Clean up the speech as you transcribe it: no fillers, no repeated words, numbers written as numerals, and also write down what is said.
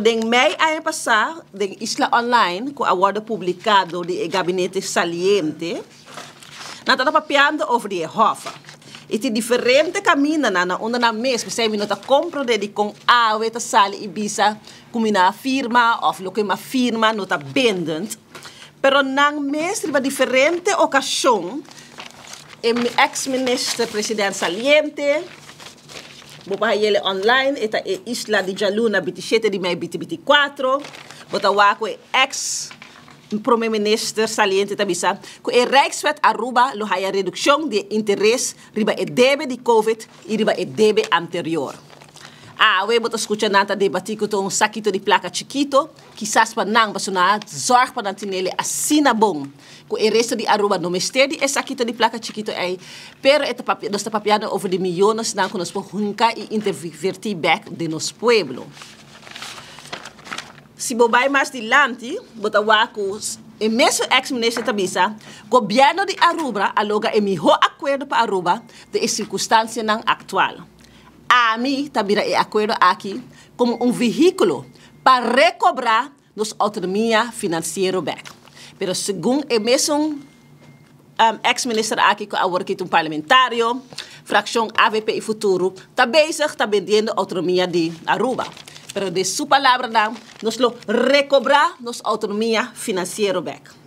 Den mei aña pasá, den Isla Online, ku a wòrdu publiká dor di e gabinete saliente, nan tabata papiando over di e hòf. I tin diferente kamindanan na unda nan mes, p'esei mi no ta komprondé dikon awe ta sali i bisa ku mi no a firma òf loke mi a firma no ta bindend. Pero nan mes riba diferente okashon, e eks minister president saliente, Bo por hayele online, e ta e isla di djaluna 27 di mei 2024. Bo ta wak ku e eks prome minister saliente ta bisa ku e Rijkswet Aruba lo haya redukshon di e interes riba e debe di covid i riba e debe anterior. Awe bo ta skucha nan ta debatí ku ta un sakito di plaka chikito. Kisas pa nan, pasobra nan a zorg pa nan tinele asina bon ku e resto di Aruba no mester di e sakito di plaka chikito ei, pero e ta papia, nos ta papiando over di miyonesnan ku nos por hunka i intervertí bèk den nos pueblo. Si bo bai mas dilanti, bo ta wak ku e mesun ex minister ta bisa, Gobièrnu di Aruba a logra e mihó akuerdo pa Aruba den e sirkunstansianan aktual. Ami ta mira e akuerdo aki komo un vehíkulo pa rekobrá nos outonomia finansiero bèk. Pero segun e mesun eks minister aki ku awor ki ta un parlamentario, frakshon avp i Futuro ta bezig ta bendiendo outonomia di Aruba. Pero den su palabranan nos lo rekobrá nos outonomia finansiero bèk.